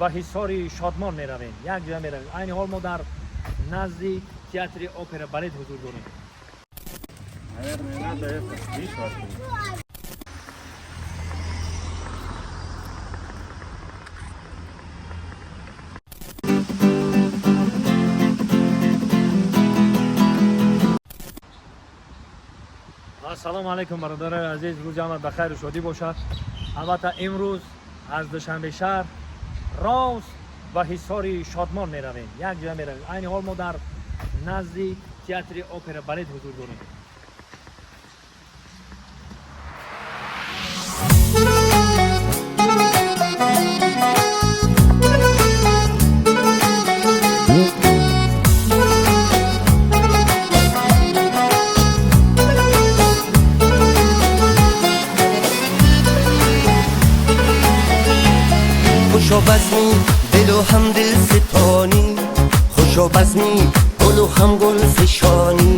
Ба Ҳисори Шодмон меравем, як ҷоя меравем. Айни ҳол мо дар назди театри опера балет ҳузур дорем. Наверное, надо это, видишь, вот. Ассалому алайкум, бародарои азиз, рӯзи ҳама ба хайру шодӣ бошад. Албатта, имрӯз аз Душанбе шаҳр рост ба Ҳисори Шодмон меравем, як ҷоя меравем. Айни ҳол мо дар назди театри опера балет ҳузур дорем. خوشا بزمی دل و هم دل ستانی، خوشا بزمی گل و هم گل فشانی،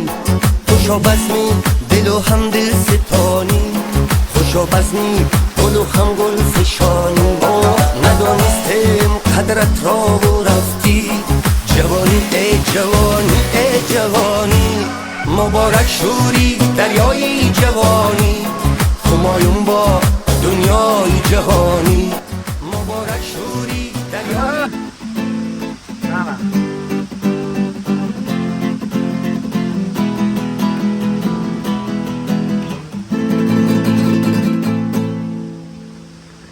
خوشا بزمی دل و هم دل ستانی، خوشا بزمی گل و هم گل فشانی. آه، ندانستم قدرت را و رفتی. جوانی ای جوانی ای جوانی، مبارک شوری دریای جوانی، همایون با دنیای جهانی، مبارک شوری دریای Нама.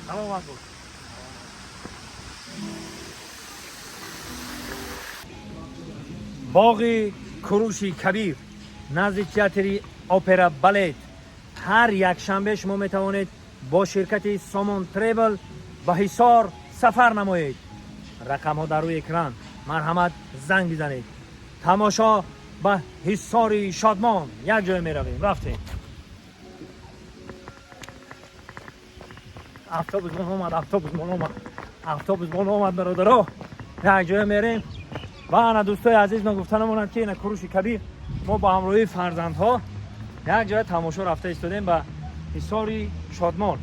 Саломат бош. Боғи Куруши Кабир, назди театри опера балет. Ҳар якшанбе шумо метавонед бо ширкати Сомон Тревел ба Ҳисор сафар намоед. Рақамҳо дар рӯи экран, марҳамат, занг бизанед. Тамошо ба Ҳисори Шодмон як ҷое меравем. Рафтем. Автобусмон омад, автобусмон омад, автобусмон омад. Бародаро, як ҷое мерем. Ва ана, дӯстои азиз, ногуфта намонад, ки ина Куруши Кабир, мо бо ҳамроҳии фарзандҳо як ҷоя тамошо рафта истодем ба Ҳисори Шодмон.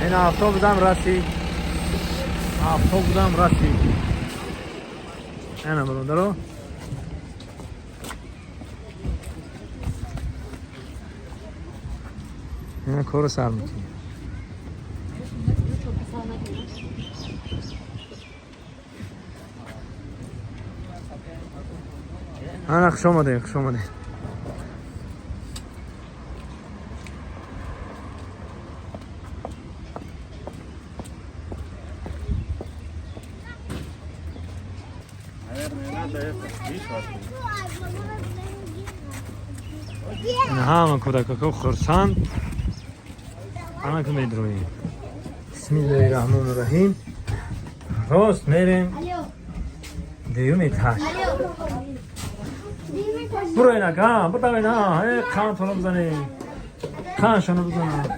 Ин автобусам расид, автобусам расид. Ана, бародаро. Ина корро сар мекунем. Ана, хуш омадем, хуш омадем. Наверное, надо это, видишь, вот. Ина ҳама кӯдакако хурсанд. Ана ку медроем. Бисмиллаҳи раҳмони раҳим. Рост мерем дуюм этаж. Буро, инака будавед, қандтонро бизанед, қандшонро бизанад.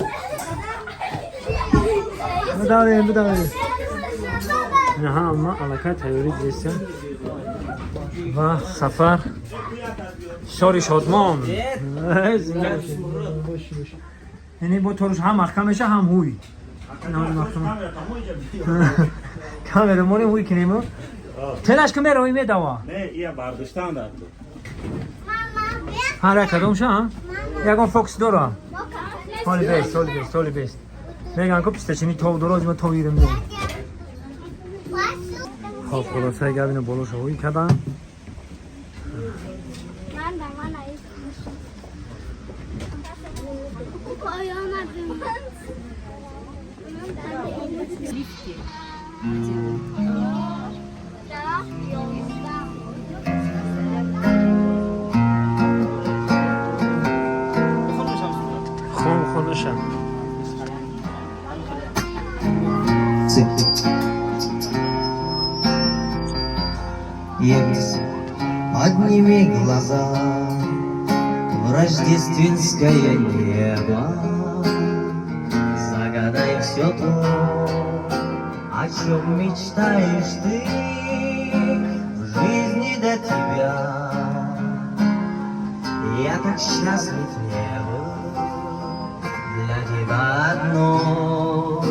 Бидавем, бидавем. Ина ҳама аллакай тайёрӣ дидестем ва сафар Ҳисори Шодмон. Зинда бошед. Боши, боши. Яъне бо торуш ҳам маҳкам меша, ҳам ҳуй. Камера монем, ҳуй кинем. Телаш ки меравӣ, медава. Не, ия бардоштан дар. Ҳар як кадомша ягон фокус дора. Ҳоли бест, ҳоли бест, ҳоли бест. Меган ку пистачини тов дора, озима тов ирем дорем. Хоб, хулосаи гап, ино болоша ҳуй кардам. Сливки делают. Хун хунаша. Цы. Есть. Подними глаза в рождественское небо. Загадай все то, о чем мечтаешь ты в жизни до тебя. Я так счастлив не был для тебя одной.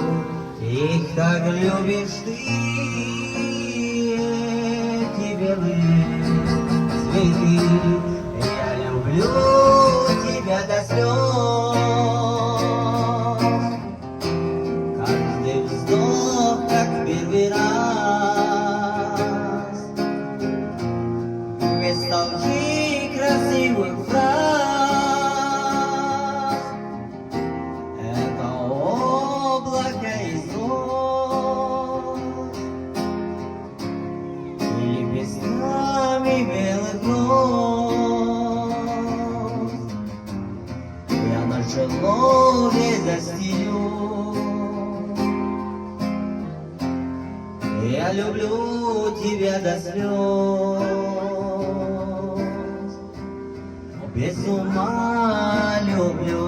Их так любишь ты, эти белые цветы. Я люблю тебя до слез. Каждый вздох, как в первый раз. Вместо лжи красивых фраз. Это облако из роз лепестками белых роз. Я наше ложе застелю. Я люблю тебя до слез. Без ума люблю,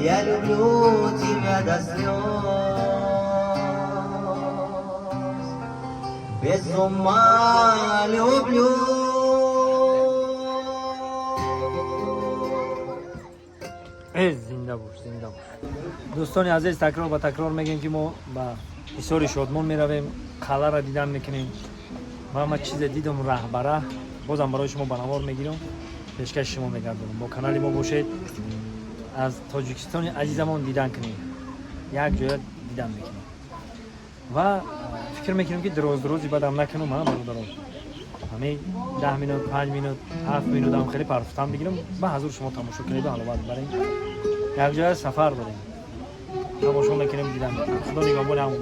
я люблю тебя до слез. Без ума люблю. Э, зинда бош, зинда бош. Дӯстони азиз, такрор ба такрор мегӯем, ки мо ба Ҳисори Шодмон меравем, қалъаро дидан мекунем ва ман чизе дидам раҳбара, бозам барои шумо ба навор мегирам, пешкаши шумо мегардонам. Бо канали мо бошед, аз Тоҷикистони азизамон дидан кунем, як ҷоя дидан мекунем ва фикр мекунем, ки дроз-дрози бадам накунам. А бародарон, ҳамин 10 минут, 5 минут, 7 минутам хеле парфутам бигирам, ба ҳазур шумо тамошо кунеду ҳаловат барем. Якҷоя сафар дорем, тамошо мекунем, дидан мекунем. Худо нигаҳбони ҳамон.